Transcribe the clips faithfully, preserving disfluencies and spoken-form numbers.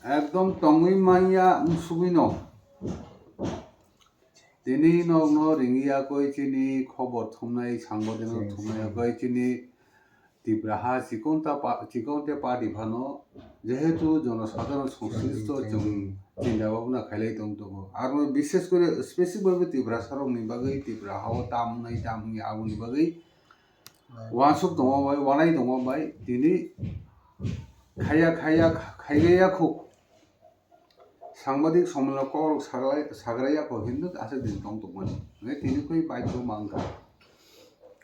Ekdom tongwi manya wngsugwino. Tini nokno ringwi yakwi chini khobor thumnai, sangbadik no thumnai yakwi chini Tipra ha chikonta pa-, chikonte party phano jehetu jonosadharon songslishto chwng chinta bhabna khailai tong tongo. Aro bishes kore specific bhabe Tiprasa rokni bagwi, Tipra hao tam wngnai tam wngya aboni bagwi uansuk tongma bai, uanai tongma bai, tini khaiya, khaiya, khaiya yakhuk. Sangbadik sommonno kok saglai, sagraya kok hinwi aswk din tong tongmani. Hwnwi tini koi baidhyo mankha.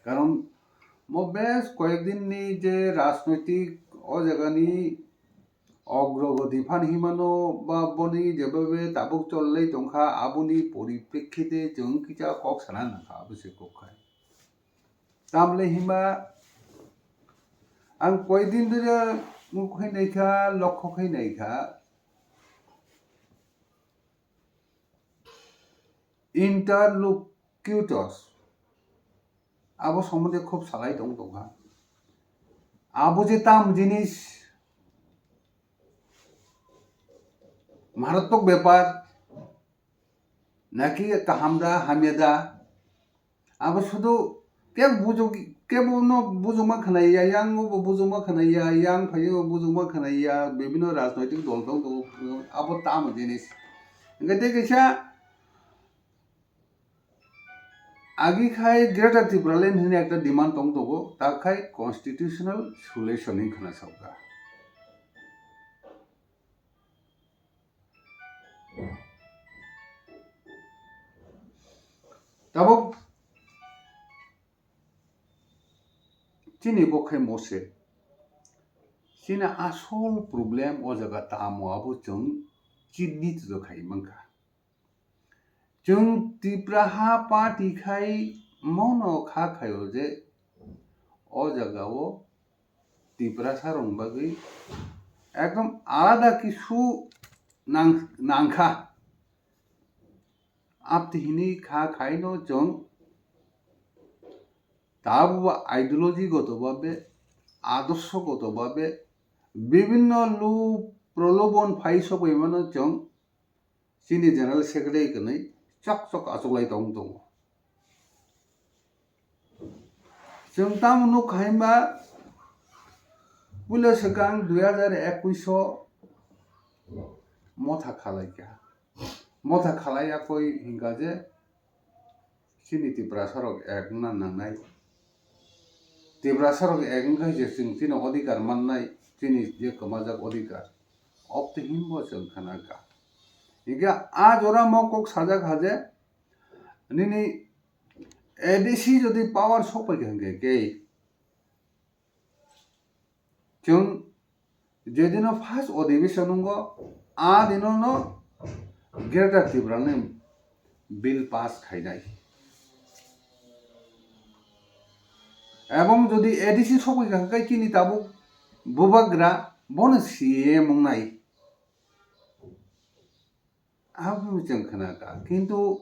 Karon mo bes koyek din ni je rajnoitik o jaga ni ogrogoti phan hinmano ba boni jebhabe tabuk cholai tongkha, aboni poriprekhite chwng kisa kok sana nangkha, abo se kok khai. Tamle hinba ang koidin dure mukhe naikha, lokho khe naikha. Interlocutors. Abo sombonde khub salai tong tongkha. Abo je tam jinis maratok bepar, naki kaham da, hamya da, abo sudu kebo bujuk, kebo no bujuma khanaiya, yang bo bujuma khanaiya, yang phaio bujuma khanaiya, bibino rajnoitik dol tong tongo, abo tamo jinis. Hingke tei kaisa agi khai Greater Tipraland hwnwi ekta demand tong tongo, ta khai constitutional solution hwnwi khna sakha. Tabuk chini bo khe mose. Chini asol problem o jaga tamo abo chwng chini twido khai mankha. Chwng Tipra ha party khai mono kha khaio je o jaga o Tiprasa rok bagwi ekdom alada kisu nang-, nangkha. Abtwi hinwi kha khaino chwng tabukbo ideology goto babe, adorsho goto babe, bibinno lub prolobon phai sogwi mano chwng chini General Secretary hwnwi chok chok achuklai tong tongo. Chwng tamo nukha hinba puila swkang dui hazar ekush o motha khalaikha. Motha khalai yakwi hinkha je chini Tiprasa rok ek wngna nangnai. Tiprasa rok ek wngkha je chwng chini odhikar mannai, chini je kwmajak odhikar. Obtwi hinbo chwng khna kha. Hinkhe a jora mo kok sajak ha je, nini A D C jodi power sokpai kha hinkhe kei chwng jedino first odhibeshon wngo, a dinono Greater Tipraland bill pass khainai. Ebong jodi A D C sokpai kha khe chini tabuk bubagra bono C M wngnai. Abo chwng khna kha. Kintu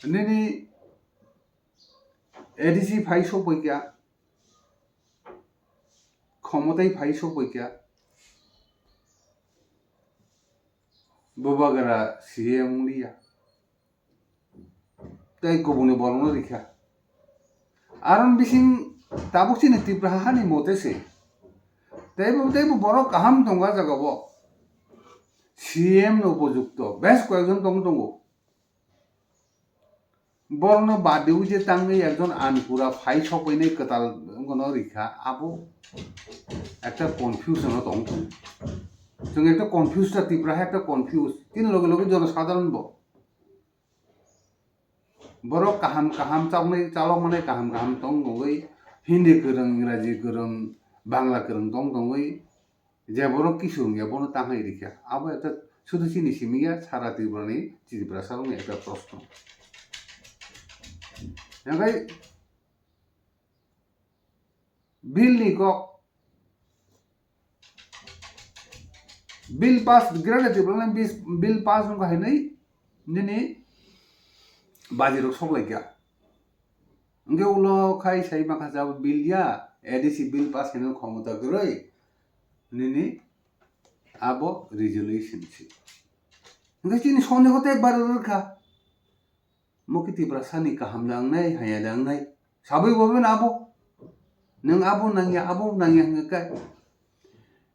nini A D C phai sokpai kha, khomotai phai sokpai kha, bubagra C M wng liya. Tei kubuni borokno rikha. Aron bising tabuk chini Tipra hani mote se. Teibo, teibo borok kaham tongo a jaga bo. C M no upojukto. Bes koyekjon tong tongo. Borokno bad diwi je tangwi ekjon ankura phai sokpainai kwtal wngno rikha. Abo ekta confusion o tong tongo. Chwng ekta confuse ta Tipra hai ekta confuse. Tini loge loge jonosadharon bo. Borok kaham kaham chaloknai, chalokmani kaham kaham tong tongwi, Hindi kwrwng, Ingraji kwrwng, Bangla kwrwng tong tongwi, je borok kisu wngya bono tanghai rikha. Abo ekta sudu chini simi ya, sara Tripurani, Tiprasa rokni ekta proshno. Hingkhe bill ni kok, bill pass, Greater Tipraland bis-, bill pass wngkha hinwi nini bajirok soklaikha. Hingke ulo khai sai mankha jabo bill ya, A D C bill pass khaina khomota kwrwi, nini abo resolution se. Hwnkhe chini sondeho tei barwi rwkha. Mo khe Tiprasani kaham da wngnai, hamya da wngnai? Sabwi bo bini abo. Nwng abo nangya, abo nangya hwnkhe kai.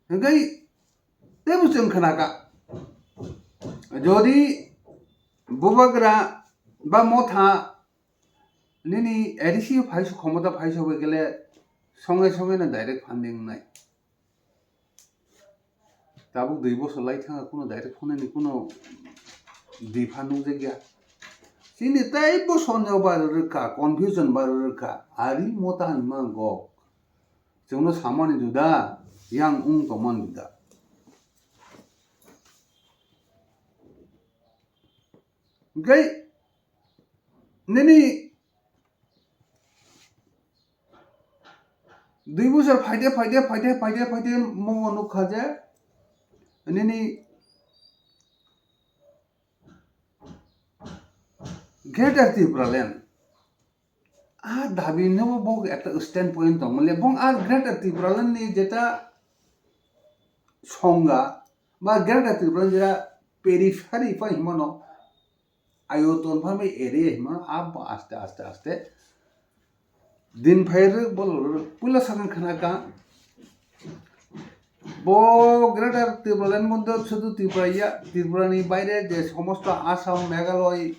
Hwnkhe teibo chwng khnakha. Jodi bubagra ba motha nini A D C phaisu, khomota phaisu bai gele songe songe no direct funding wngnai. Tabuk dui bosor lai thangkha, kuno direct phone ni kuno dipha nukjakya. Chini teibo sondeho barwi rwkha, confusion barwi rwkha. Ari mota hinma gok. Chwngno samani juda, yang wng tongmani juda. Hwnkhe nini dui bosor phaide, phaide, phaide, phaide, phaide mo nukha je nini Greater Tipraland. A dabi no bo ekta stand point tong le, bong a Greater Tipraland ni jeta songga ba Greater Tipraland jeta periphery pa himano, ayoton pha bai area himano, abo aste aste aste din phai rwk, bolo rwk. Puila sakang khna ka, bo Greater Tipraland moddhe sudu Tripura ya, Tripura ni baire je somosto Assam, Meghalaya,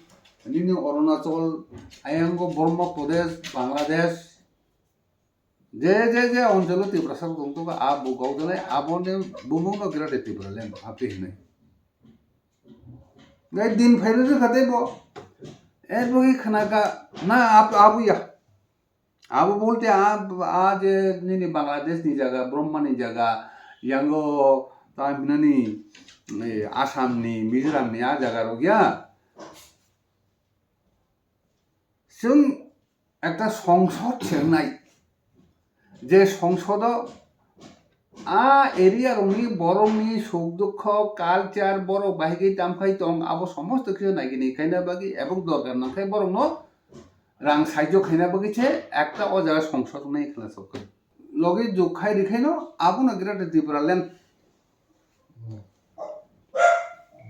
nini Arunachal, ayango Brahma Pradesh, Bangladesh, je je je oncholo Tiprasa tong tong, a bo gok dalai, abo ne bumung no Greater Tipraland happy hinai. Gai din phai rwkha tei bo. Er bo khna ka na, ab-, abu ya. Abo bolte a, a je nini Bangladesh ni jaga, Brahma ni jaga, yango ta hinani, eh, Assam ni, Mizoram ni a jaga rok ya. Chwng ekta songsod se wngnai, je songsodo a area rokni borokni suk dukho, culture, borok bahigwi tamkhai tong, abo somosto khe naigini khaina bagwi ebong dorkar nangkhai borokno rang sahajyo khaina bagwi se ekta o jaga songsod wngnai khna sok. Logi jug khai rikhaino abono Greater Tipraland.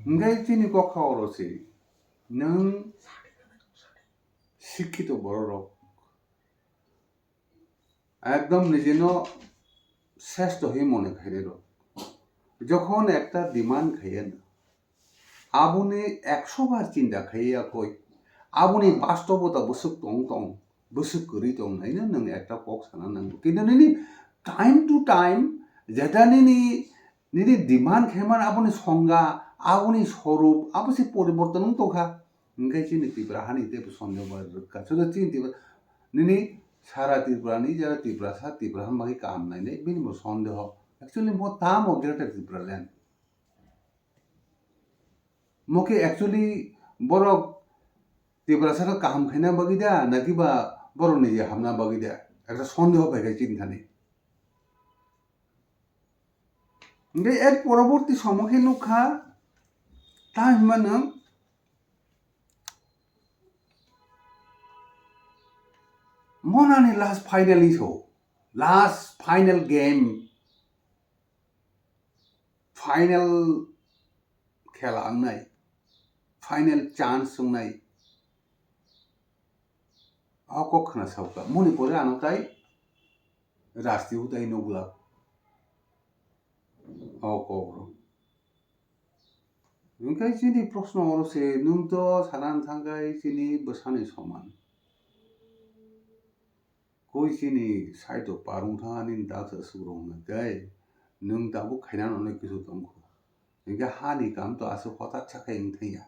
Hwnkhe chini kok kha oro se, nwng sikhito bororok ekdom nijeno sresto hwnwi mone khairwi rw. Jokhon ekta demand khaiya na, aboni ekso bar chinta khaiya koi, aboni bastobota bwswk tong tong, bwswk kwrwi tong naino nwng ekta kok sana nango. Kintu nini time to time jeta nini nini demand khaimani aboni songga, aboni sorup, abo se poriborton wng tongkha. Hwnkhe chini Tripura hani teibo sondeho bai rwkha. Sudu chini Tripura, nini sara Tripura ni jara Tripura sa Tripura ham bagwi kaham nainai, bini bo sondeho. Actually, mo tamo Greater Tripura land? Mo khe actually borok Tripura sano kaham khaina bagwi da, naki ba borok ni je hamna bagwi da? Ekta sondeho bai khe chini thani. Hingke er poroborti somo khe nukha, ta hinmano monani last final iso, last final game, final khela wngnai, final chance wngnai. O kok khna sauka, moni pore ano tai rasti utai nugla. O kok rok. Hingke chini proshno oro se, nwng to sanan thangkai chini bwsani soman. Koi chini side o parung thangani daksa sukrung hwnkhe nwng tabuk khaina nonai kisu tongkho. Hingke hani kam to aswk hotak sakhai wng thangya.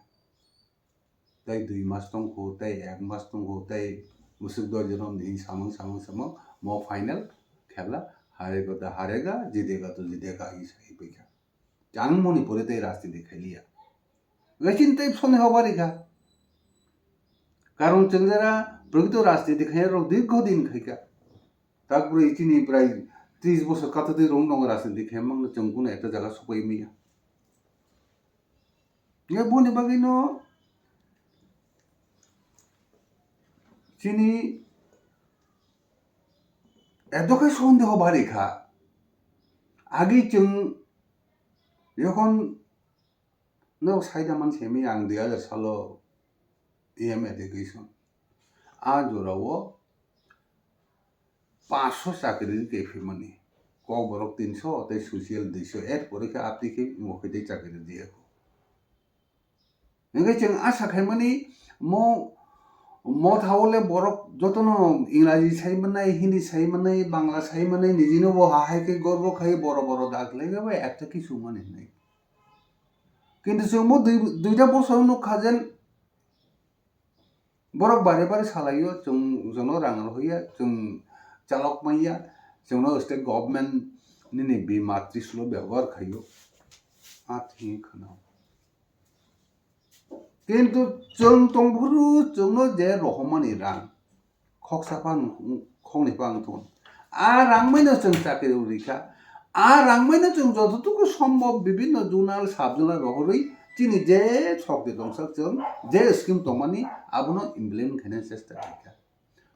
Tei dui mas tongkho, tei ek mas tongkho, tei musuk doi jonom ni samung, samung, samung, mo final khela harega da harega, jidega to jidega, i sai paikha. Ang moni pore tei rajniti khailiya. Gachin tei phone hobar ikha. Karon chwng jara prokrito rajniti khaina rok dirgho din khaika. Tak bwrwi chini prai tris bosor kathotwi rong tongo rajniti khaimang no chwng kunu ekta jaga sopai manya. Nge boni bagwi no chini edo khe sondeho bari kha. Agi chwng jokhon norok saida man simi ang dui hajar salo E M education. A jorao panchsho chakri rwkhe phimani. Kokborok tinsho tei social duisho, er pore khe apni khe omo khe tei chakri rwya kho. Hingke chwng asa khaimani mo, motha o le borok jotono Inglaji sai manai, Hindi sai manai, Bangla sai manai, nijino bo ha hai khe gorbo khai boro boro dak le bai ekta kisu mani hinwi. Kintu chwng bo dui, duita bosor nukha jen borok bare bare salaio, chwng jono rang rohorya, chwng chalok manya, chwngno state government nini bima trisulo bebohar khaio. A thwi khwna. Kintu chwng tongphuru chwngno je rohormani rang, khoksa phang, khoknwi phang thun. A rang maino chwng chakri rwkha. A rang maino chwng jototuku sombhob bibinno zonal, sub zonal rohorwi chini je sokti dongsak chwng je scheme tongmani abono implement khaina chesta khaikha.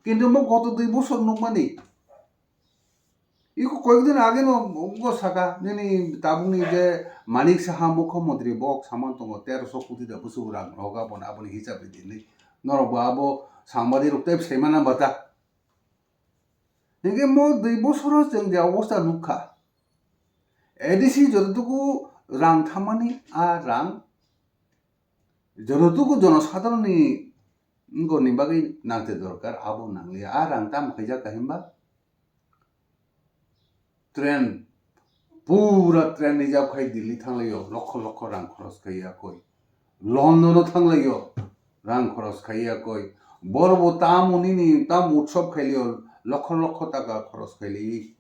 Kintu mo goto dui bosor nukmani, iko koyekdin age no wngkha saka, nini tabukni je Manik Saha mukhyamantri bok saman tongo, terosho koti da bwswk rang rohorkha, aboni, aboni hisab ri di hinwi. Norok bo abo sangbadik rok tei sai mana bata. Hinkhe mo dui bosoro chwng je obostha nukha, A D C jototuku rang thamani a rang jototuku jonosadharonni wngkoni bagwi nangte dorkar, abo nangliya. A rang tamo khaijak kha himba? Train, pura train reserve khai Delhi thanglaio, lokho lokho rang khoros khai yakoi. London o thanglaio, rang khoros khai yakoi. Borok bo tamo nini, tamo utsob khailio, lokho lokho taka khoros khaili.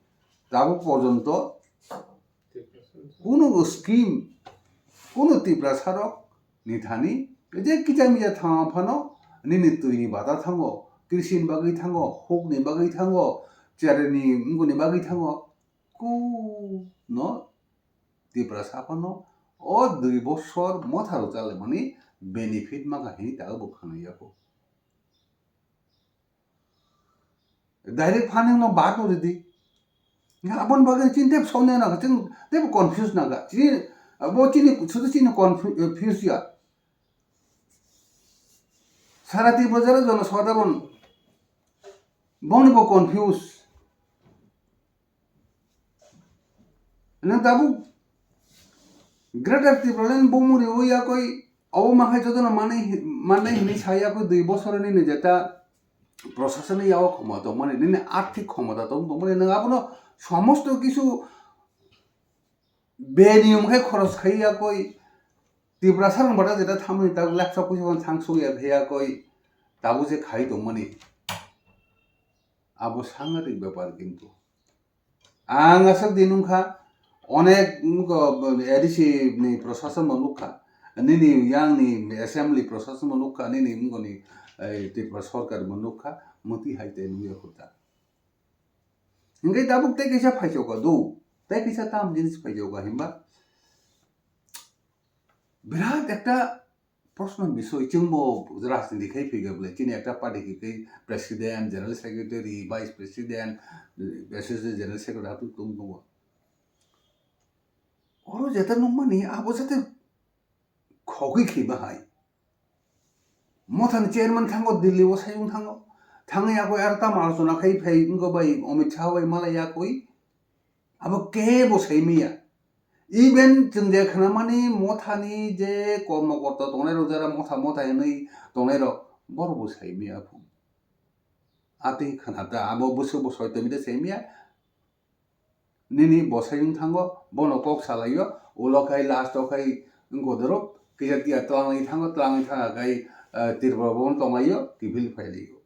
Tabuk porjonto kunu scheme, kunu Tiprasa rok ni thani je kisa misa thangma phano nini twi ni bata thango, krishi ni bagwi thango, huk ni bagwi thango, chereni wngkoni bagwi thango, kuno Tiprasa phano o dui bosor motha rok chalaimani benefit maka hini ta bo khana yako. Direct funding no bad no ridi. Nga abon bagwi chini tep sone na chini tep confuse na ga. Chini abo chini sudu chini confuse ya. Sara Tripura jara jono sadaron boni bo confuse. Nwng tabuk Greater Tipraland bumung riwi yakoi obo mankhai jotono manwi, mannai hinwi sa yakoi dui bosorni nini jeta prosasoni yago khomota tongmani, nini arthik khomota tong tongmani, nwng abono somosto kisu beniyom khai khoros khai yakoi, Tiprasa rok bata jeta thamani tabuk laksa puisa wan thang suk ya khai yakoi, tabuk je khai tongmani. Abo sangatik bepar kintu. Ang aswk di nungkha, onek nugo A D C ni prosasonbo nukha, nini yang ni assembly prosasonbo nukha, nini mungoni, eh, Tripura sorkarbo nukha, moti hai tei nungya khuta. Hingke tabuk tei kaisa phaichokha do, tei kaisa tam jinis phaichokha himba birat ekta Proshno bisoi chwngbo rajniti khai phikha bwle, chini ekta party khai khai president, general secretary, vice president, associate general secretary atwk tong tongo. Oro jeta nukmani abo jate khogwi khiba hai. Mothani chairman thango, Delhi o sayung thango. Thangwi yakoi aro tamo alochona khai phai wngkha bai Amit Shah bai malai yakoi. Abo kebo saimaya. Even chwng je khnamani mothani je kormokorta tongnai rok, jara motha motha hinwi tongnai rok, borok bo saimaya phung. Atwi khna ta abo bwswk bo soi tongwi ta saimaya. Nini bosai wng thango, bono kok salaio, ulo khai last o khai wngkha dorok, kisa tiya twlangwi thango, twlangwi thangkha khai, eh, Tripura bo tonglaio, kiphil phailaio.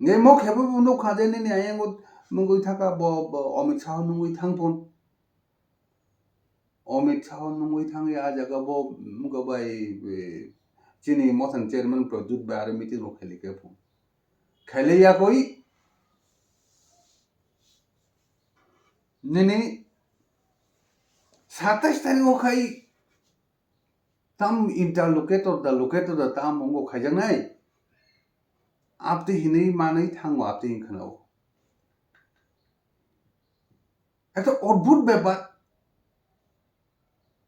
Nge mo khe bo nukha je nini ayang o nungwi thangkha bo, bo Amit Shah nungwi thangphun. Amit Shah nungwi thangwi a jaga bo wngkha bai, eh, chini mothani chairman Pradyut bai aro meeting rok khaili khe phun. Khailai yakoi nini satais tarik o khai tam interlocutor da locator da tam wngkha khaijaknai. Abtwi hinwi manwi thango, abtwi hinwi khwnao. Ekta odbhut bepar.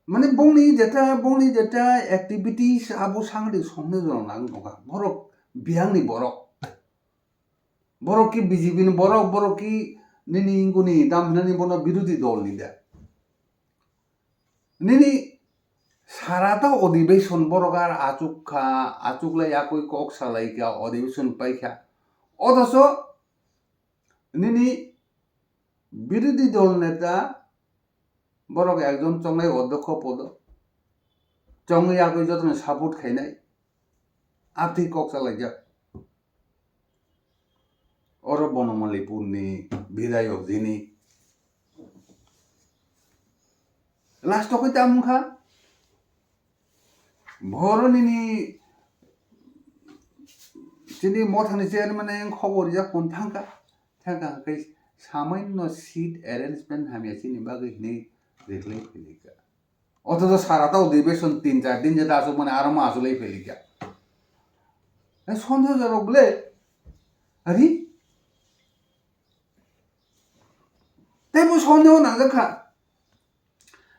Mane bongni jeta, bongni jeta activities abo sangri songni jora nang nokha. Borok biyangni borok. Borok ki B J P ni borok, borok ki nini ingkuni dam hinani bono birodhi dol ni de. Nini sarata odhibeshon borok ar achuk kha, achuk lai akoi kok salai kha, odhibeshon pai kha. Othocho nini birodhi dol neta borok ekjon chongnai odhokho podo. Chongwi agwi jotono support khainai. Atwi kok chalaijak. Oro Bonomalipurni bidayok jini. Last o khe tamo wngkha? Boro nini chini mothani chairman ayang khobor ya phone thangkha. Thangkha khe samaino seat arrangement hamya chini bagwi hinwi reklai philika. Othocho sara ta odhibeshon tin char din jeta asuk mane aro ma asulai philika. Eh, Sandhu jorok bole. Ari? Tei bo Sandhu nangjak kha.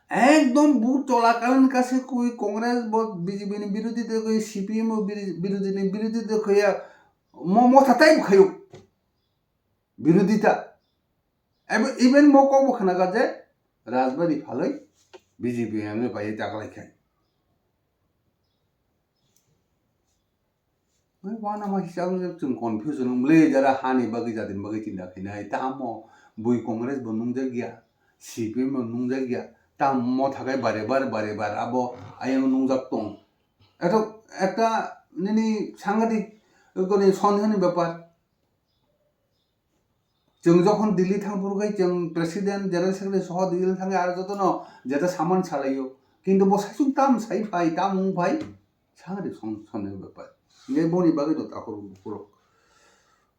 Ekdom bu chola kalan kase kui Congress bo B J P ni birodhi de kui C P M bo biri-, birodhi ni birodhi de kui ya mo, mo thatai bu khayu. Birodhi ta. Ebo, even mo kok bo khana ga je Rajbari phaloi B J P M L A bai taklai khai. Oi, wana ma hisab wngkha chwng confusion wng le jara hani bagwi jadini bagwi chinta khainai. Tamo bui Congress bo nungjak ya, C P M bo nungjak ya, tamo thakai bare bar bare bar abo ayang nungjak tong. Eto ekta nini sangadik koni sondehoni bepar. Chwng jokhon Delhi thang phuru khai chwng president, general secretary soho Delhi thangwi aro jotono jeta saman salaio. Kintu bo saichung tam sai phai, tam wng phai, sangri son-, sonde bepar. Nge boni bagwi do takhor bukhurok.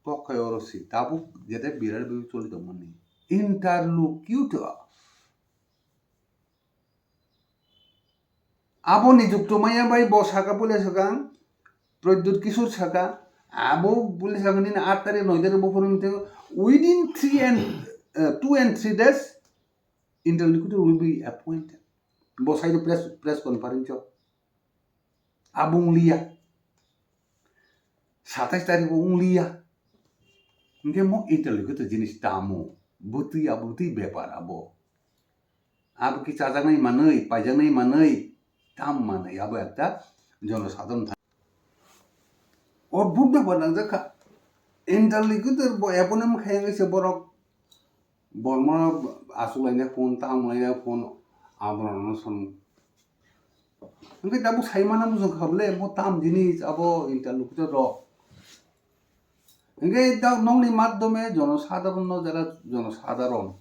Kok khai oro si, tabuk jeta birar bagwi choli tongmani. Interlocutor. Abo nijukto maya bai bo saka pule saka, Pradyut Kishore saka, abo pule saka nini aat tarikh noi tarikh bo phone wngtego, within three and, uh, two and three days, interlocutor will be appointed. Bo sai press, press conference o. Abo wng liya. Satais tarikh bo wng liya. Hingke mo interlocutor jinis tamo. Bwtwi abwtwi bepar abo. Abo ki chajaknai manwi, paijaknai manwi, tam manwi abo ekta jonosadharon thang. Odbhut bepar nangjakha. Interlocutor bo appointment khayang se borok Borma asuk lainai phone, tam lainai phone, abo rokno song. Hingke tabuk sai mana bujong kha bole, bo tam jinis abo interlocutor rok. Hingke ta nokni madhyome jonosadharon no jara jonosadharon,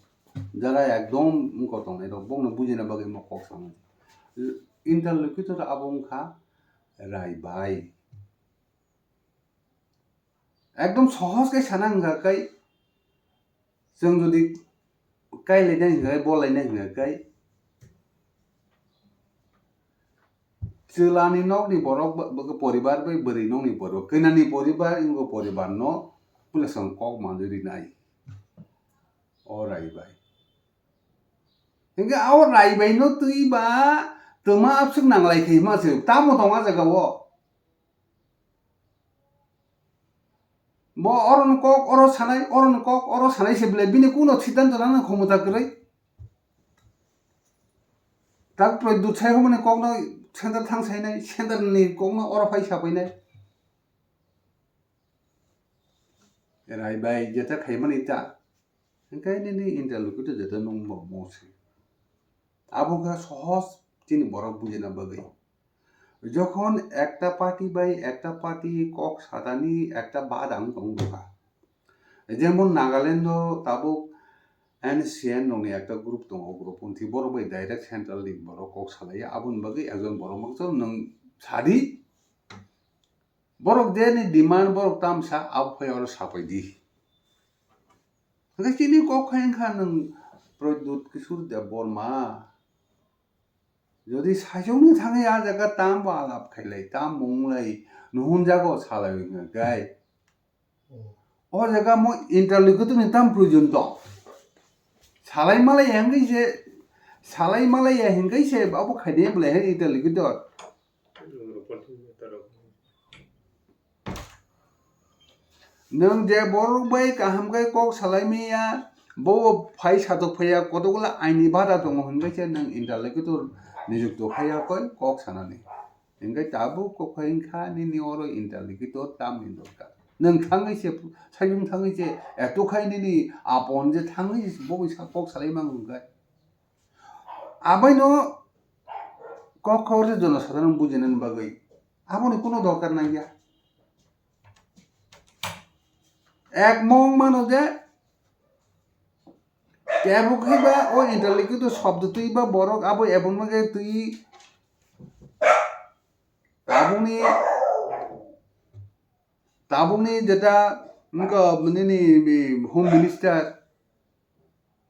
jara ekdom wngkor tongnai rok, bokno bujina bagwi mo kok sango. Interlocutor abo wngkha Rai bai. Ekdom sohos khe sana hwnka kai, chwng jodi kai lainai hwnka kai, bo lainai hwnka kai, chwlani nokni borok bo, bo, poribar bai bwrwi nokni borok, kwnani poribar, ingo poribar no puila chwng kok manwi rinai. O Rai bai. Hingke o Rai bai no twi ba twma abswk nanglai khe ma se, tamo tong a jaga o. Bo oro ni kok oro sanai, oro ni kok oro sanai se belai bini kuno siddhanto nang khomota kwrwi. Tak Pradyut sai humani kok no center thang sainai, center ni kok no oro phai sapainai. Rai bai jeta khaimani ta. Hingke nini interlocutor jeta nung bo mo se. Abo wngkha sohos chini borok bujina bagwi. Jokhon ekta party bai ekta party kok satani ekta bada wng tong kha. Jemon Nagaland o tabuk N C N rokni ekta group tongo, ugroponthi, borok bai direct central ni borok kok salai ya, aboni bagwi ekjon borok mangsa nwng sadi, borok je ni demand borok tam sa, abo phai oro sapai di. Hwnkhe chini kok khai wngkha nwng Pradyut Kishore Debbarma. Jodi saichungni thangwi a jaga tam bo alap khailai, tam bo wnglai, nuhunjago salai wngkha gai. O jaga mo interlocutor ni tam proyojon tong. Salai malai ya hingke se, salai malai ya hingke se abo khaide belai hai interlocutor. Nwng je borok bai kaham khe kok salai maya, bo phai satok phaiya, kotokgola aini bada tongo hingke se nwng interlocutor nijukto khaiya koi kok sanani. Hingke tabuk kok khai wngkha nini oro interlocutor tamni dorkar. Nwng thangwi se, sajung thangwi se, eto khai nini apon je thangwi se bo bai sa kok salai mang wngkha. Abaino kok khor se jono sadharon bujinani bagwi aboni kuno dorkar nangya. Ek mong mano je, tebo khe ba o interlocutor shobdo twi ba borok abo ebong ma khe twi tabukni, tabukni jeta wngkha nini home minister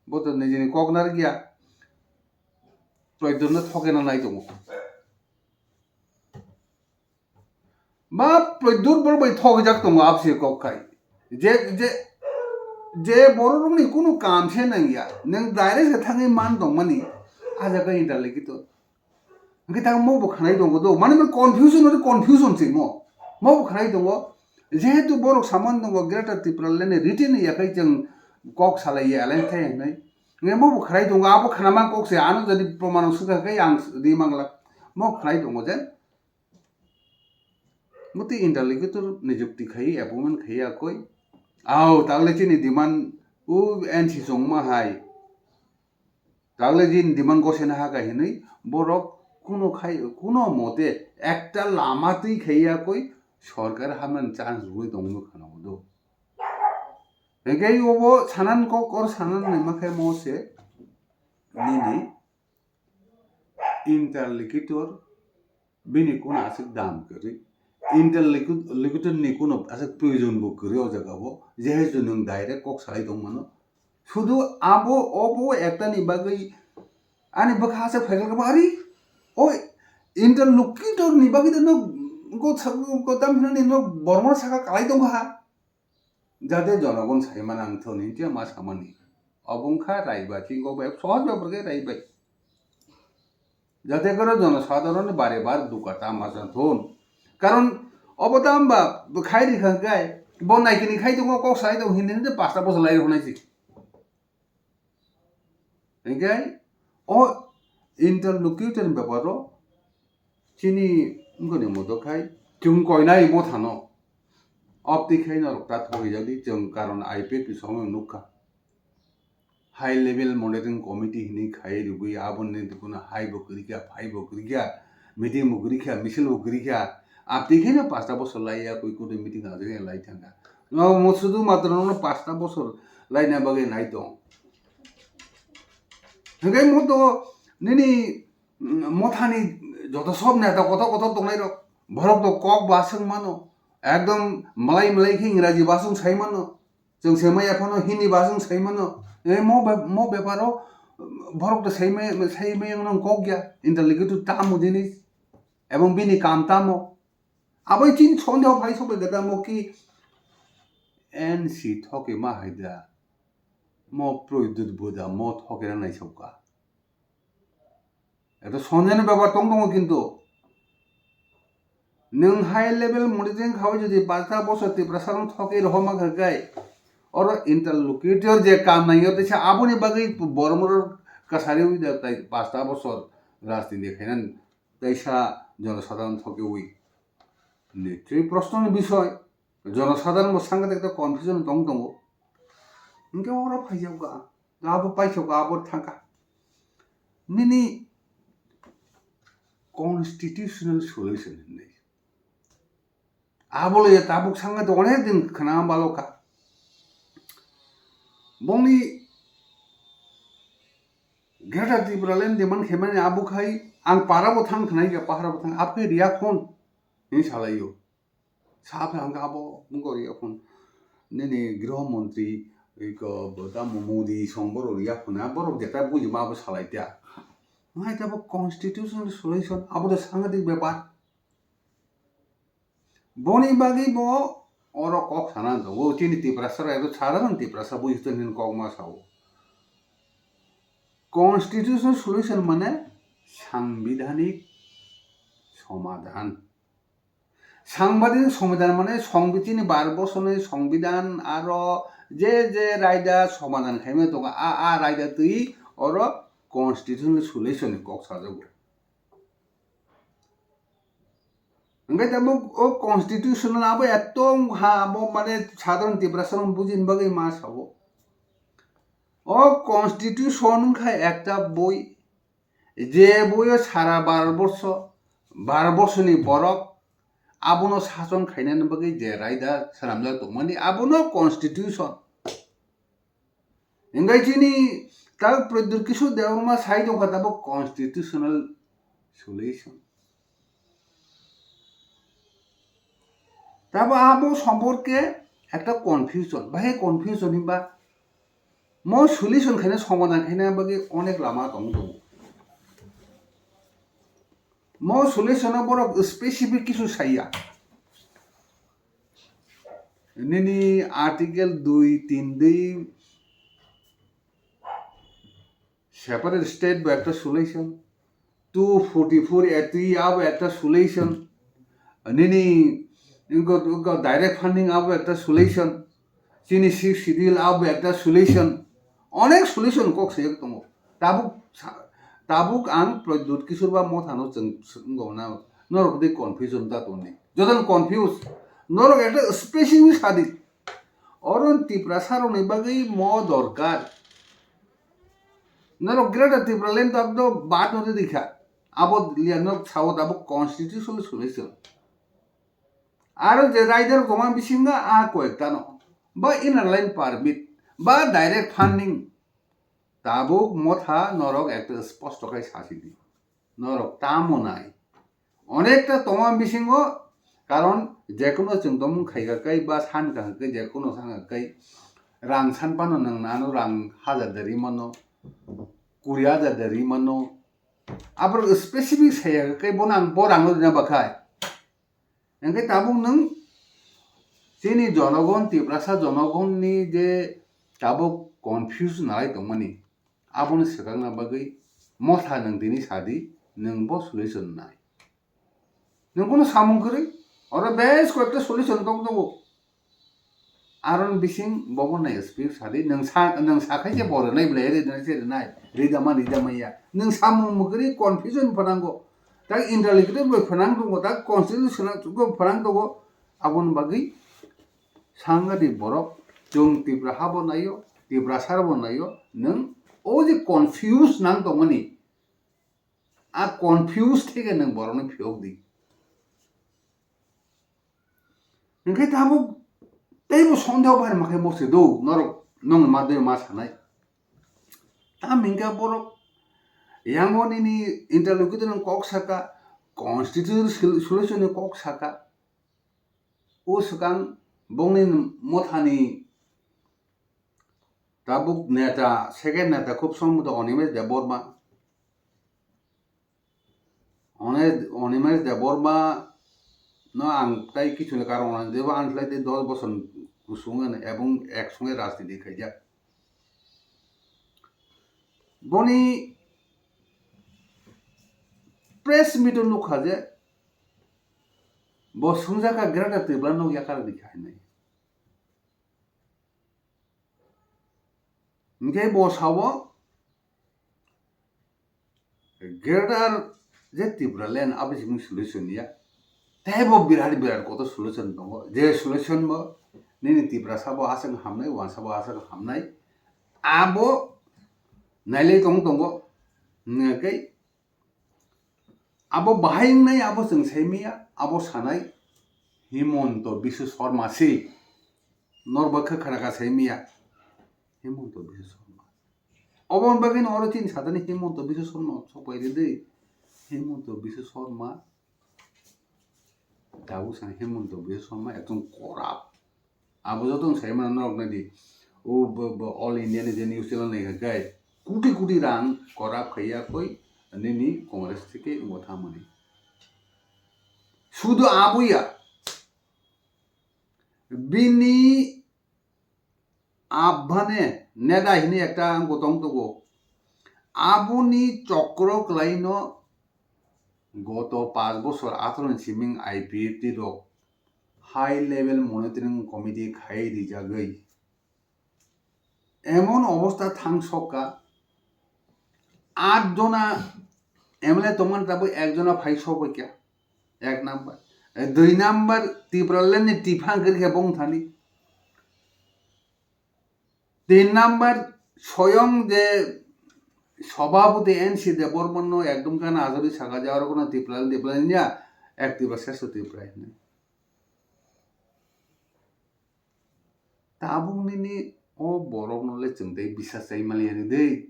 bo to nijini kok narwkya, Pradyutno thokena nai tongo. Ba Pradyut borok bai thokjak tongo abse kok khai. Je, je, je borok rokni kunu kam se nangya. Nwng direct se thangwi man tongmani. Ah jaga interlocutor. Hingke ta mo bo khnai tongo do. Mane mo confusion ori confusion se mo. Mo bo khnai tongo. Jehetu borok saman tongo Greater Tipraland ni written ya khai chwng kok salai ya alai khai hinai. Nge mo bo khnai tongo. Abo khnama kok se ano jadi proman swkha khai ang ri mangla. Mo khnai tongo je. Muti interlocutor nijukti khai, appointment khai akoi. Au, tagle chini demand u N C chongma hai. Tagle jin demand gosena ha kai hinui borok kuno khai, kuno mote ekta lama twi khai akoi sorkar hamnani chance rwui tongwi khana do. Hingke obo sanan kok or sanan naima khe mo se nini interlocutor bini kuno aswk dam kwrwi, interlocutor ni kuno aswk proyojon bo kwrwi o jaga o, jehetu nwng direct kok salai tong mano. Sudu abo, obo ekta ni bagwi ani bwkha aswk phaikal kha ari o interlocutor ni bagwi no go, go tam hinani no bormo saka kalai tong kha. Jate jonogon sai mano ang thoni hinkhe ma samani. Obo wngkha raibai, thingo bai, sohoj bepar khe raibai. Jate koro jonosadharon ni bare bar duka ta ma san thun. Karon obo ta hamba khai ri kha khai, bo naikini khai tongo kok sai tongo hindi hindi pasta bosor lai rw nai si. Hinkhe o interlocutor ni beparo chini wngkoni modo khai chwng koinai mothano opti khai norok ta thogwi jagdi chwng karon I P F ni somoi nukha. High level monitoring committee hinwi khai rwgwi aboni tikuno hai bo kwrwikha, phai bo kwrwikha, meeting bo kwrwikha, misil bo kwrwikha. Apti khe no pasta bosor lai ya koi kudui meeting ajagwi lai thangkha. No mo sudu matro no pasta bosor laina bagwi nai tong. Hingke mo to nini, mm, mothani joto sob neta kotor kotor tongnai rok. Borok to kok ba swng mano. Ekdom malai malai khe Ingraji ba swng sai mano. Chwng se maya phano Hindi ba swng sai mano. E mo be-, mo beparo, mm, borok to sai maya, sai maya wngno kok ya. Interlocutor tamo jinis. Ebong bini kam tamo. Abo chini sondeho phai sok bai gada mo ki N C thoke ma hai da. Mo Pradyut bo da mo thoke na nai sok ka. Eto sonjani bepar tong tongo kintu. Nwng high level monitoring khaui jodi pasta bosor Tiprasa rok thoke rohorma kha khe oro interlocutor je kam nangyo teisa aboni bagwi borok rok kasari ui da tai pasta bosor rajniti khainani teisa jonosadharon thoke ui. Ni twi proshno ni bisoy. Jonosadharon bo sangadik ta confusion tong tongo. Hingke oro phaijakgo ang. Abo paisokgo abo thangkha. Nini constitutional solution hinwi. Abo le tabuk sangadik onek din khna balo kha. Bongni Greater Tipraland demand khaimani abo khai ang para bo thang khnai kha, pahara bo thang, abo khai riya khon hinwi salaio. Sa phai hwnka abo wngkha riya phone. Nini Griho Montri, iko, bo tamo Modi song borok riya phone. Borok jeta bujima abo salai ta. Ngai ta bo constitutional solution, abo to sangadik bepar. Boni bagwi bo oro kok sana tongo. Chini Tiprasa rok ebo sadharon Tiprasa buji tongni kok ma sao. Constitutional solution mane sangbidhanik somadhan. Sangbidhanik somadhan mane songbidhini bar bosorni songbidhan aro je je raida somadhan khaima tongo, a, a raida twi oro constitutional solution ni kok sajago. Hingke tabuk o constitutional abo eto wngkha, abo mane sadharon Tiprasa rok bujini bagwi ma sao. O constitution wngkha ekta boi, je boio sara Bharat borsho, Bharat borshoni borok abono sason khainani bagwi je raida swnamjak tongmani, abono constitution. Hingke chini tabuk Pradyut Kishore Debbarma sai tongkha tabuk constitutional solution. Tabuk abo somporke ekta confusion, bahai confusion hinba mo solution khaina somadhan khaina bagwi onek lama tong tongo. Mo solution o borok specific kisu saiya. Nini article dui tin dui separate state bo ekta solution, two forty-four A three abo ekta solution, nini inko, inko direct funding abo ekta solution, chini sixth schedule abo ekta solution, onek solution kok sejak tongo. Tabuk sa-, tabuk ang Pradyut Kishore ba mothano chwng, chwng wngna norok tei confusion ta tongni. Jotono confuse, norok ekta specific sadi. Oro Tiprasa rokni bagwi mo dorkar. Norok Greater Tipraland tabuk do bad no rikha. Abo liya norok sao tabuk constitutional solution. Aro je raida rok tongma bisingo a koyektano. Ba inner line permit, ba direct funding. Tabuk motha norok ekta sposto khai sasi di. Norok tamo nai. Onekta tongma bisingo, karon jekuno chwng tomung khaika kai ba san kahaka kai, jekuno san kahaka kai, rang san pano nwng nano rang hajar da ri mano, kuri hajar da ri mano. Aborok specific saya kai bono ang bo rang no rina bakhai. Hingke tabuk nwng chini jonogon, Tiprasa jonogonni je tabuk confuse nalai tongmani, aboni swkakna bagwi motha nwng tini sadi, nwng bo solution nai. Nwng bono samung kwrwi, oro bes koyekta solution tong tongo. Aron bising bobo nai speech sadi, nwng sa, nwng sakhai se bo rwnai belai, rwnai se rwnai, ridama ridama ya. Nwng samung mwkri confusion phanango. Tak interlocutor bai phanang tongo, tak constitution go phanang tongo. Aboni bagwi sangadi borok, chwng Tipra habo naio, Tiprasa rokbo naio, nwng o je confuse nang tongmani, a confuse theke nwng borokno phiyok di. Hingke tabuk teibo sondeho bai rwma khe bo se do, norok nongni ma dei ma sanai. Tam hingke borok yango nini interlocutor ni kok saka, constitutional solution ni kok saka. O swkang bongni mothani tabuk neta, second neta khub somboto Animesh Debbarma. One-, Animesh Debbarma no ang tai kichuni karon hwnna debo, ang khlai tei dos bosor kusung ani ebong ek songe rajniti khaijak. Boni press meet o nukha je bo swngjak kha Greater Tripura no yakar di kha hinwi. Hingke bo sao, Greater je Tipraland abo simi solution ya. Teibo birat birat kotor solution tongo. Je solution bo nini Tiprasa bo aswk hamnai, wansa bo aswk hamnai. Abo nailai tong tongo. Hingke abo bahai wngnai abo chwng sai maya, abo sanai Himanta Biswa Sarma se. Norba khe khara kha sai maya Himanta Biswa Sarma. Oboni bagwi no oro chini sadani Himanta Biswa Sarma sopai rwdi. Himanta Biswa Sarma, tabuk sani Himanta Biswa Sarma ekdom corrupt. Abo joto wng sai mano norok nai di. O bo, bo All India ni je news channel nai kha kai. Kuti kuti rang corrupt khaiya koi nini Congress theke wngbo thamani. Sudu abo ya. Bini Abhane Neda hini ekta wngbo tong tongo. Aboni chokro kwlaino goto panch bochor atharo ni siming I P F T rok high level monitoring committee khai rijagwi emon obostha thang sokha, aat jona M L A tongmani tabuk ekjona phai sokbaikha, ek number. Dui number, Tipraland ni tiphang kwrwi khe bongthani. Tin number, soyong je sobhapoti N C Debbarma no ekdom gana ajagwi saka je oro kono Tipraland, Tipraland ya, ek Tripura shrestho Tripura hinwi. Tabuk nini o borok no le chwng tei bisas chai maliya ni de.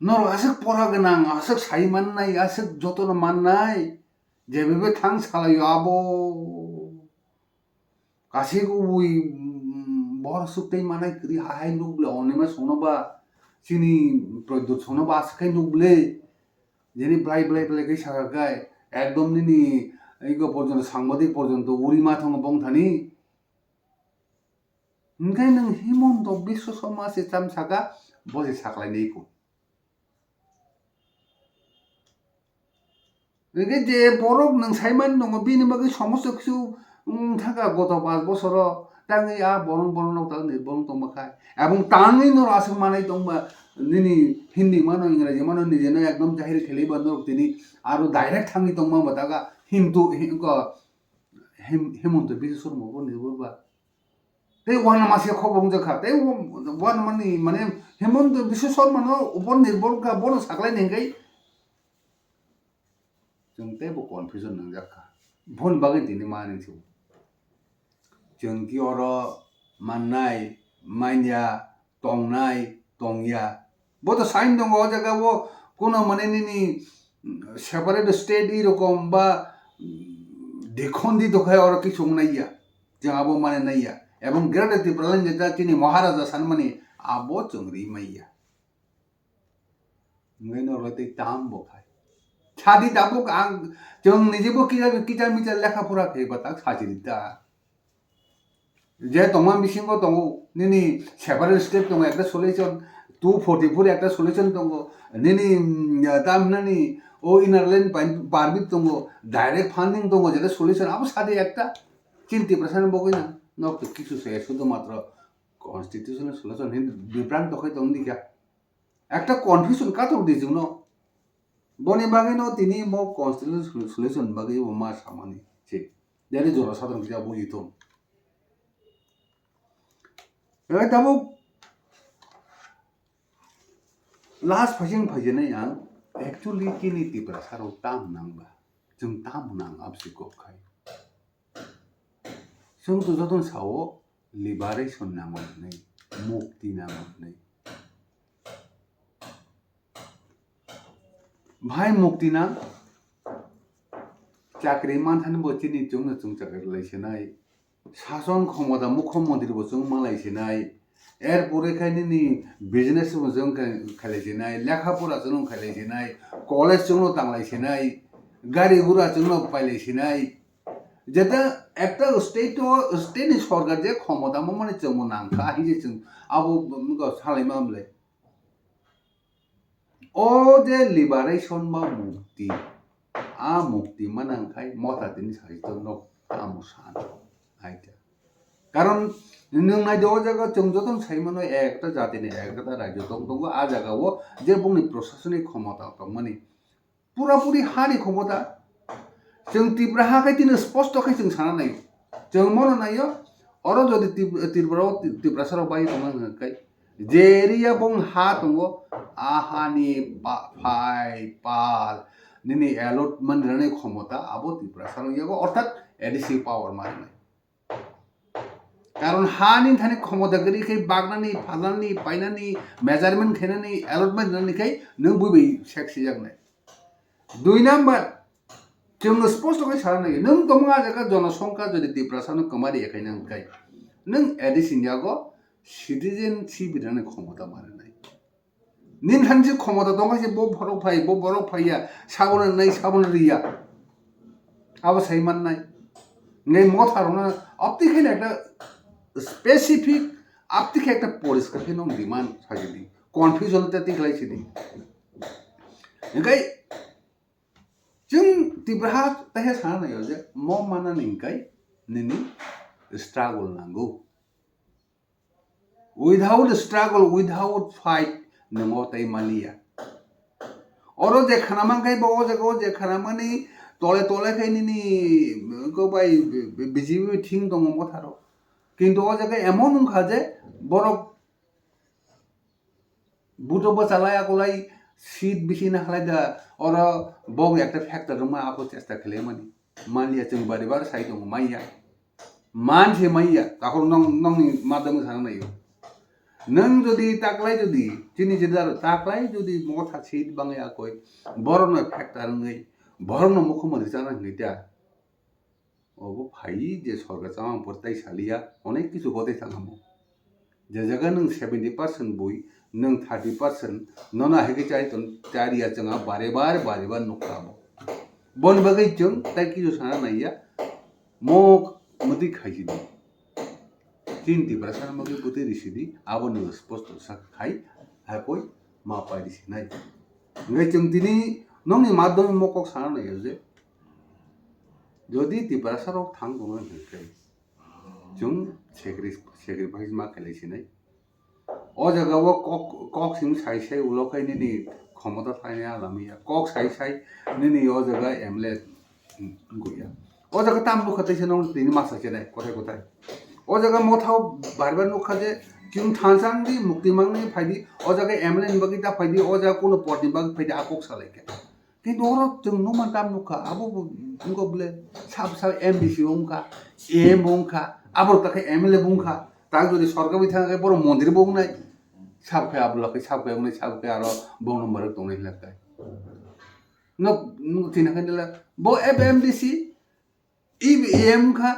Norok aswk pora gwnang, aswk sai mannai, aswk jotono mannai, jebebe thang salaio abo. Kasik ubui, mm, bor suk tei manai kwrwi hai hai nuk bwle onima songno ba, chini Pradyot songno ba aswk khai nuk bwle. Jeni blai blai blai khai saka khai, ekdom nini ego porjonto, sangbadik porjonto uri ma thongo bongthani. Hwnkhe nwng Himanta Biswa Sarma se cham saka, bo se saklainai kho. Hwnkhe je borok nwng saimani tongo, bini bagwi somosto kisu wng thangkha goto panch bosoro, tangwi a borok borok nok tangwi borok tongma khai. Abong tangwi norok aswk manai tongba, nini Hindi mano, Ingraji mano, nijeno ekdom jahil khelaiba norok tini aro direct thangwi tongma ba daga Hindu, Hin-, ko, Him-, Himanta Biswa Sarma bo ni bo ba. Tei uanama se khobor wngjakha. Tei uanamani mane Himanta Biswa Sarma no upor nirbhor wngkha, bono saklai ni hwnkhe chwng teibo confusion nangjakha. Boni bagwi tini mani se chwng ki oro mannai, manya, tongnai, tongya. Bo to sign tongo o jaga o, kuno mane nini, mm, separate state i rokom ba, mm, dikhondi dokhai oro kichung naiya. Chwng abo mane naiya. Ebong Greater Tipraland jeta chini Maharaja sanmani abo chwng ri maiya. Ngai no roi tei tam bo khai. Sadi tabuk ang chwng nijibo kija, kija mija lekha pora khe ba tak sajiri ta. Je tongma bisingo tongo, nini separate state tongo, ekta solution, two forty-four ekta solution tongo, nini, mm, tam nani o inner line pin-, permit tongo, direct funding tongo, jeta solution, abo sadi ekta, chini Tiprasa ni bogwi na, nok to kisu se, sudhu matro constitutional solution hin bibranto khai tong dikha. Ekta confusion katok di chwngno. Boni bagwino tini mo constitutional solution bagwi bo ma samani se. Jani jora sadhon kisa buji thung. Ebe tabuk last phaising phaijenai ang actually chini Tiprasa rok tam nang ba. Chwng tam nang absi kok khai. Chwng to jotono sao liberation nango hinwi, mukti nango hinwi. Bhai mukti nang, chakri manthani bo chini chwngno chwng chakri lai sinai, sason khomota mukhyamantri bo chwng malai sinai, er pore khai nini business bo chwng khai-, khailai sinai, lekha pora chwngno khailai sinai, college chwngno tanglai sinai, gari gura chwngno pailai sinai. Jeta ekta state o, state ni sorkar je khomota mo mani chwngmo nangkha, hinwi chwng abo, mm, salaima mle. O je liberation ba mukti, a mukti manang khai motha tini sajito nok tamo san. Aita. Karon nwng nai do o jaga chwng jotono sai mano ekta jati ni ekta rajyo tong tongo, a jaga o je bongni prosasonik khomota tongmani pura puri hani khomota. Chwng Tipra ha khai tini sposto khai chwng sana naio. Chwng mono naio, oro jodi Tip-, Tripura o Ti-, Tiprasa rok bai tongna hwnkha khai, je area bong ha tongo, a hani ba-, phai, pal, nini allotment rwnai khomota abo Tiprasa rok yago, orthat A D C power ma rwnai. Karon ha ni thani khomota gari khai bagnani, phalnani, painani, measurement khainani, allotment rwnani khai nwng bui bai sek sijaknai. Dui number, chwng sposto khai sana nai, nwng tongma jaga jonosongkha jodi Tiprasa no kwmari ekhai nang khai, nwng A D C ni yago citizenship rwnani khomota ma rwnai. Nini thani se khomota tongkha se bo borok phai, bo borok phaiya, sabono nai, sabono riya. Abo sai mannai. Ngai motha rokno apti khe ekta specific, apti khe ekta poriskar khe nong demand sajili. confusion te tikhlai sidi. Hingkai chwng Tipraha taihe sana naio je mo manani hingkai nini struggle nango. Without struggle, without fight, nwngo tei maliya. Oro je khana mankhe bo o jaga o je khana mani tole tole khe nini ko bai B J P thing tongo motharo. Kintu o jaga emon wngkha je borok buto bwchalai akolai seat bisi na halai da oro bok ekta factor rwma ako chesta khlaimani. Manya chwng bari bar sai tongo manya. Man se manya takhor nong nongni madam sana naio. Nwng jodi taklai jodi chini jidar taklai jodi motha seat bangya koi borokno factor wngwi borokno mukhumari chana hwnwi ta. Obo phai je sorkar chamang por tai saliya, onek kichu kotai thangamo. Je jaga nwng seventy percent bui, nwng thirty percent nono hai khe chai ton, chariya chwng a bare bare bare bare nukha abo. Bon bagwi chwng tai kichu sana naiya, mok mwtwi khaisidi. Chini Tiprasa no bagwi bwtwi risidi, abo nwng sposto sa khai, hakoi ma pai risinai. Hingke chwng tini nokni madhyamni mokok sana naiya je, jodi Tiprasa rok thang tongna hingke chwng sakri-, sacrifice ma khlai sinai. O jaga o kok, kok simi sai sai ulo khai nini khomota thaini alamya. Kok sai sai nini o jaga M L A wngya. O jaga tam nukha teisa nong tini masa chenai kothai kothai. O jaga mothao bar bar nukha je chwng thansa wngdi, mukti mangni phaidi, o jaga M L A ni bagwi ta phaidi, o jaga kuno pod ni bagwi phaidi, a kok salai khe. Kintu oro chwng nukman tam nukha, abo bo wngkha bole sab sab M D C wngkha, M wngkha, abo ta khe M L A wngkha, ta jodi sorkar bai thang khe boro montri bo wngnai, sab khe abo lakhe sab khe wngnai, sab khe aro bongno mwrwk tongnai hwnlai khe. Nok, nok thina khe nila, bo F M D C, E M wngkha,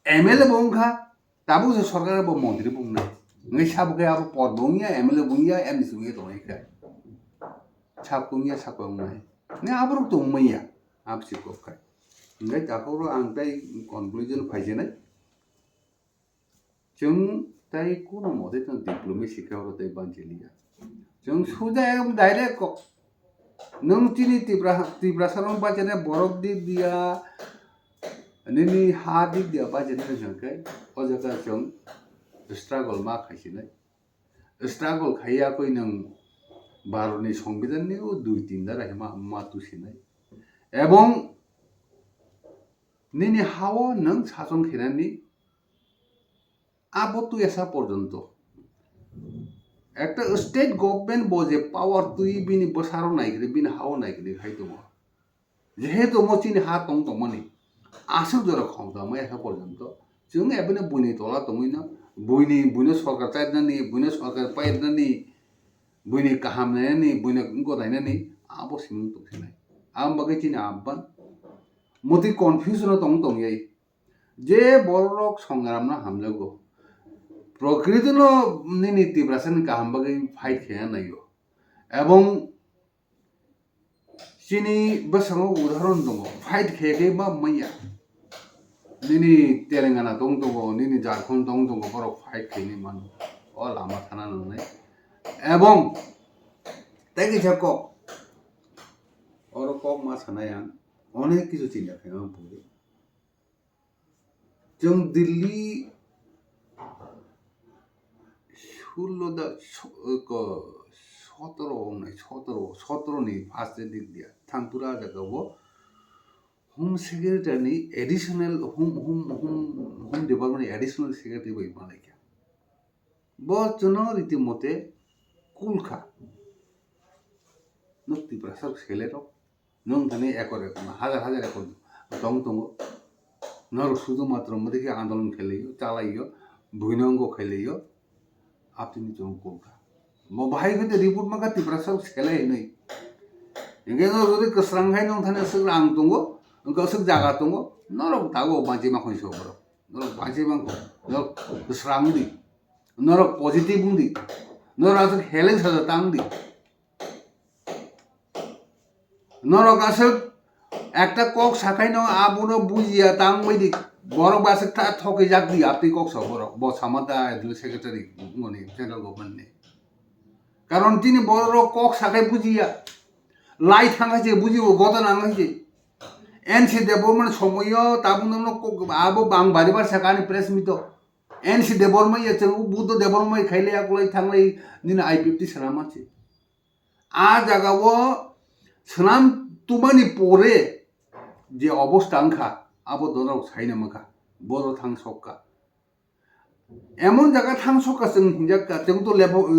M L A bo wngkha, tabuk se sorkar bo montri bo wngnai. Ngai sabo khe abo pod bo wngya, M L A bo wngya, M D C wngya tongnai khe. Sab wngya, sab wngnai. Ngai aborok tong manya, abo se kok khai. Ngai takhoro ang tai conclusion phaijenai. Chwng tai kuno mote tong diplomacy khe oro tai banchiliya. Chwng suja ekdom direct kok. Nwng chini Tipra, Tiprasa rok bachene borok dik diya, nini ha dik diya bachene hwnkhe o jaga chwng struggle ma khaisinai. Struggle khaiya koi nwng Bharatni Songbidanni o dui tin dara hima ma tusinai. Ebong nini hao nwng sason khainani abo twi esa porjonto. Ekta state government bo je power twi bini bwsaro naikhwlwi, bini hao naikhwlwi khai tongo. Jehetu omo chini ha tong tongmani, aswk jora khom tongma esa porjonto. Chwng eboni buini tola tongwino, buini, buino sorkar chairnani, buino sorkar pairnani, buini kaham nainani, buino wngko nainani, abo simung tongsinai. Ang bagwi chini abban, motwi confusion o tong tongyai. Je borok songramno hamjago, prokriti no nini Tiprasani kaham bagwi fight khe naio. Ebong chini bwskango udahoron tongo, fight khe khe ma manya. Nini Telangana tong tongo, nini Jharkhand tong tongo, borok fight khe ni mano. O lama thana nangnai. Ebong tei kisa kok, oro kok ma sanai ang, onek kisu chinta khe ma puri. Chwng Delhi sullo da, so-, ko, sotoro wngnai, sotoro, sotoro ni first dik dia. Thangpura jaga o Home Secretary ni additional, Home, Home, Home, Home Department ni additional secretary bai malaikha. Bo chwngno riti mote kulkha. Nuk Tiprasa selero. Nwng thani ekor ekor, hajar hajar ekor tong tongo. Norok sudu matro modi khe andolon khelaiyo, chalaio, buino wngko khelaiyo, aptini chwng kulkha. Mo bahai khe report maka Tiprasa selai hinwi. Hingke no jodi kwsrang khai nwng thani aswk rang tongo, hingke aswk jaga tongo, norok tago banchi ma khoi so borok. Norok banchi ma khoi, norok kwsrang di. Norok positive wng di. Norok aswk heleng saja tang di. Norok aswk ekta kok sakai no abono bujiya tang bai di. Borok ba aswk ta thokijak di, apni kok sa borok. Bo sama ta secretary ngoni central government ni. Karon tini borok kok sakai bujiya. Lai thangkha se bujibo, goto nangkha se. N C Debbarma ni somoyo tabuk no kok abo bang bari bar sakani press meet o. N C Debbarma ya chwng Buddha Debbarma khaile akulai thanglai nini I P F T swnam se. A jaga o swnam tumani pore je obostha wngkha abo dono saina mankha. Boro thang sokka. Emon jaga thang sokka chwng hinjakka, chwng to level,